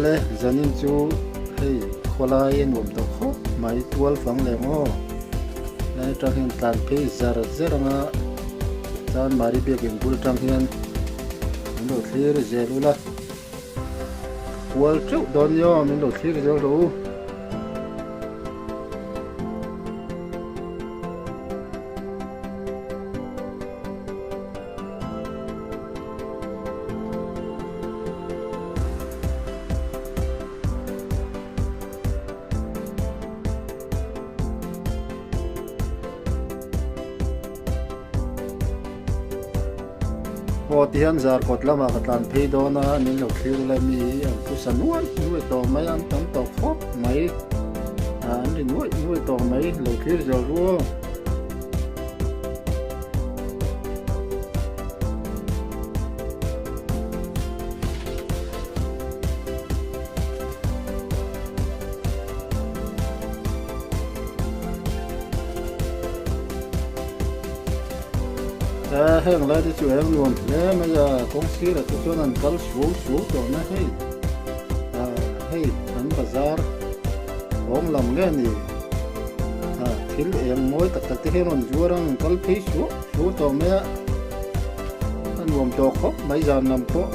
Awle, zanin chu hei khawlai a nuam tawh khawp mai, tual fang leh maw? Lai atang hian tlan phei zar zar anga chuan Mari biakin bul atang hian min lo thlir zel ula, kual teuh dawn nia aw, min lo thlir zel rawh u. Aw tihian zarkawt lamah ka tlan phei dawn a, min lo thlir ula mi hi an phusa nuai nuai tawh mai a, an tam tawh khawp mai an ri nuai nuai tawh mai lo thlir zel ru aw. Heng lai te chu eng nuam hle mai a, kawng sirah te chuan an kal suau suau tawh na hei hei an bazar awm lam nge ni. Thil eng mawi tak tak te hian rawn zuar ang kal phei suah suah tawh mai a, a nuam tawh khawp mai zan lam pawh.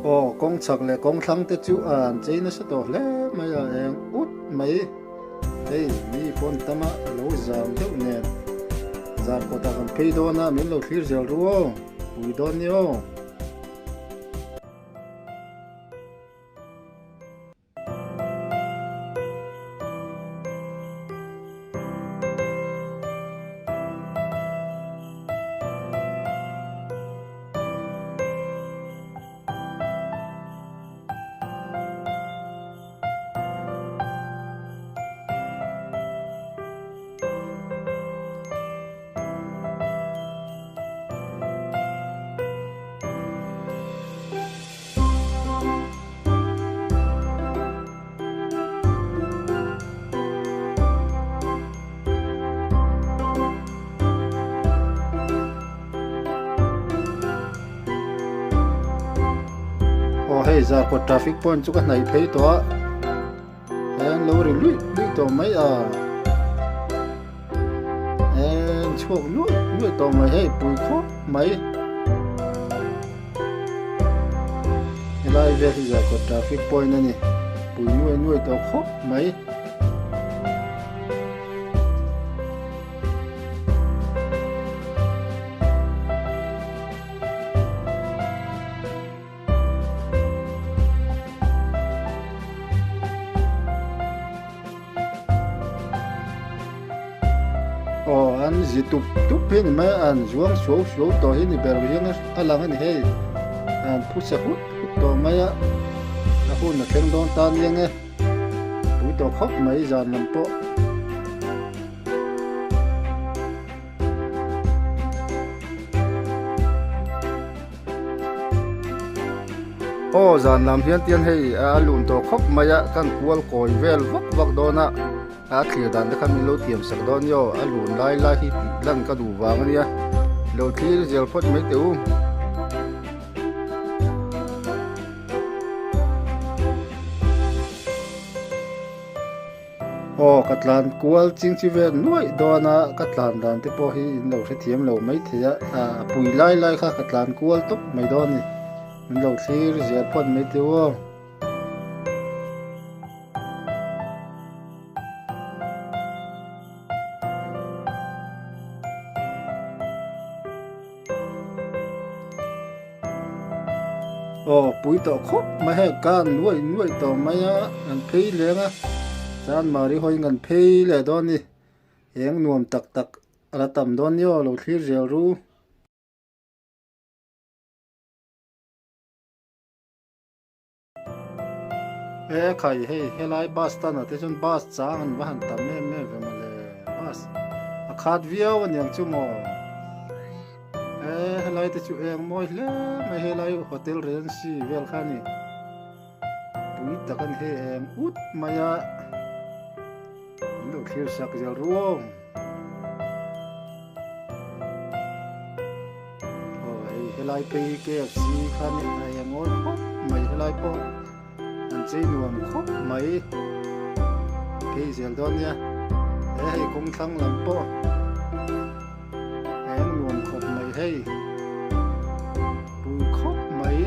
Aw kawng chhak leh kawng thlang te chu an chei nasa tawh hle mai a eng ut mai hei mi pawn tama a lo zam deuh nen zar kawtah kan phei dawn a min lo thlir zel ru aw pui dawn ni aw. Aw hei zarkawt traffic point chu ka hnaih phei tawh a an lo ri luih luih tawh mai a an chhuak luih luih tawh mai hei pui khawp mai. Helai vel hi Zarkawt traffic point a ni pui nuai nuai tawh khawp mai. Aw an zi tup tup hi ni mai a an zuang suau suau tawh hi ni ber hian a lang a ni hei an phusa hut hut tawh mai a a hun a thleng dawn ta nia nge pui tawh khawp mai zan lam pawh. Aw zan lam hian tian hei a lun tawh khawp mai a kan kual kawi vel vak vak dawn a a thlir dan te kha min lo thiam sak dawn nia aw a lun lai lai hi tih lan ka duh vang a nia lo thlir zel phawt mai teh u. Aw ka tlan kual ching chi vel nuaih dawn a ka tlan dan te pawh hi in lo hrethiam lo maithei a a pui lai lai kha ka tlan kual tawp mai dawn a ni min lo thlir zel phawt mai teh u aw. Aw pui tawh khawp mai hei kan nuaih nuaih tawh mai a an phei leng a chuan mari hawiin kan phei leh dawn a ni eng nuam tak tak a la tam dawn nia aw lo thlir zel ru. E khai hei helai bus stand ah te chuan bus chang an va han tam em em ve mawle bus a khat viau aniang chu maw. He helai te chu eng mawi hle mai helai hotel Regency vel kha a ni. Pui tak a ni hei eng ut mai a min lo thlir sak zel ruang. Aw hei helai phei hi KFC kha a ni a eng awi khawp mai helai pawh an chei nuam khawp mai phei zel dawn nia he hei kawng thlang lam pawh a eng nuam khawp mai hei pui khawp mai.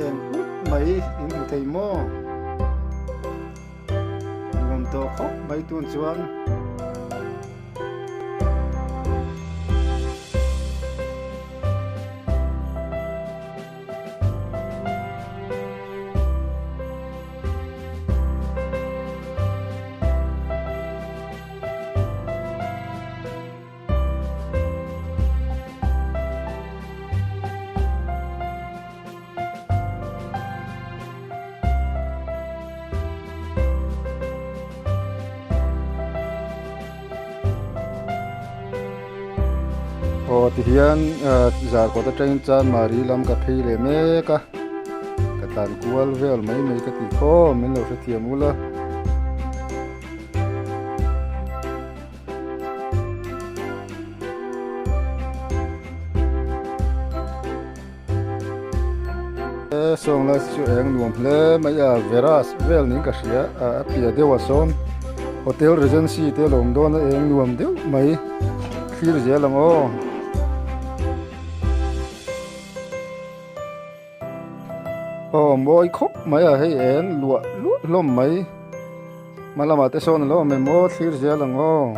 Eng ut mai in hmu thei maw? Nuam tawh khawp mai tun chuan. Aw tihian Zarkawt atangin Chanmari lam ka phei leh mek a ka tlan kual vel mai mai ka ti khawm min lo hrethiam ula. Sawng lai chu eng nuam hle mai a Veras vel niin ka hria a piah deuh a sawn Hotel Regency te a lo awm dawn a eng nuam deuh mai thlir zel ang aw. Aw mawi khawp mai a hei eng luah luah hlawm mai hma lamah te sawn a lo awm em aw thlir zel ang aw.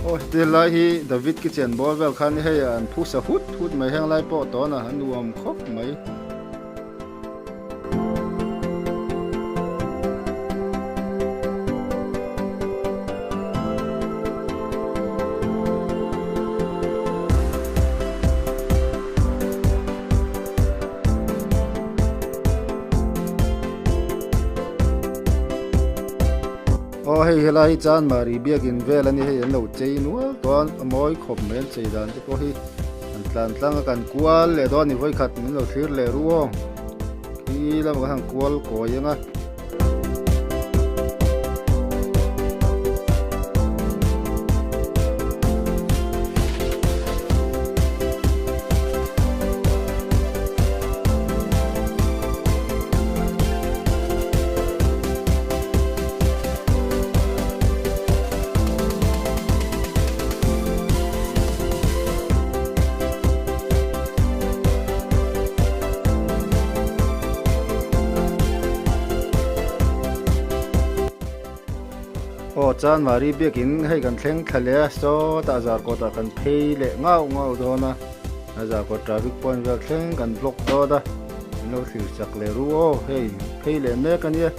Aw heti lai hi David kitchen bawr vel khan hei an phusa hut hut mai heng lai pawh tawn a a nuam khawp mai. Aw hei helai hi Chanmari biakin vel a ni hei an lo chei nual tawh a a mawi khawp mai an chei dan te pawh hi an tlan tlang a kan kual leh dawn a ni vawikhat min lo thlir leh ru aw khi lamah khan kual kawi ang a. Aw Chanmari biakin hei kan thleng thla leh a sawtah Zarkawtah kan phei leh ngau ngau dawn a a Zarkawt traffic point vel thleng kan block dawt a min lo thlir chak leh ru aw hei phei leh mek a nia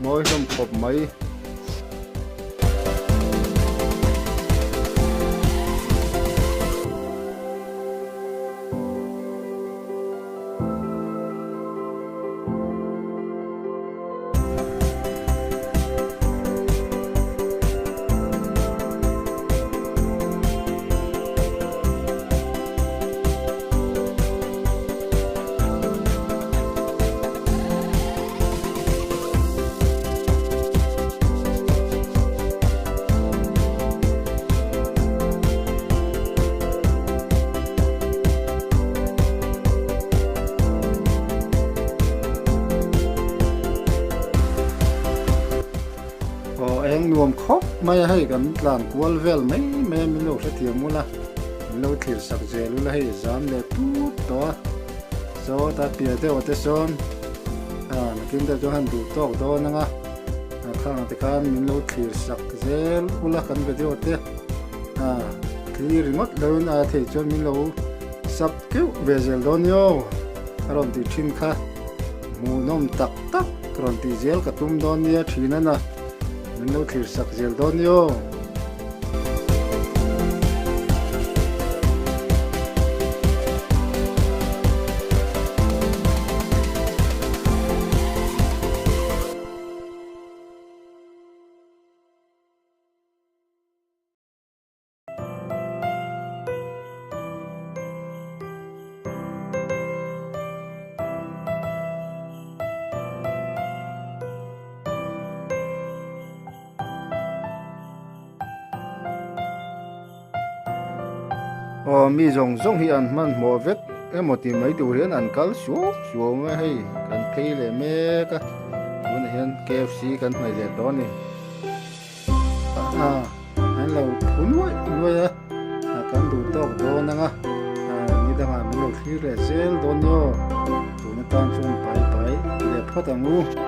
mawi hlawm khawp mai. Aw eng nuam khawp mai a hei kan tlan kual vel mai mai a min lo hrethiam ula. Min lo thlir sak zel ula hei zam leh tut tawh a, sawta piah deuh ah te sawn ah nakin deuh chuan han duh tawk dawn ang a, ah khang ah te khan min lo thlir sak zel ula kan video te ah thlir ringawt lo in a thei chuan min lo sub keuh ve zel dawn ni aw a rawn tih thin kha hmuhnawm tak tak rawn tih zel ka tum dawn nia thin a na. Min lo thlir sak zel dawn ni aw. Aw mi zawng zawng hi an hmanhmawh vek emaw tih mai tur hian an kal suau suau mai a hei kan phei leh mek a tunah hian kfc kan hnaih leh tawh a ni a an lo phu nuaih nuaih a a kan duh tawk dawn ang a ni dangah min lo thlir leh zel dawn ni aw tun atan chuan pai pai leh phawt ang u.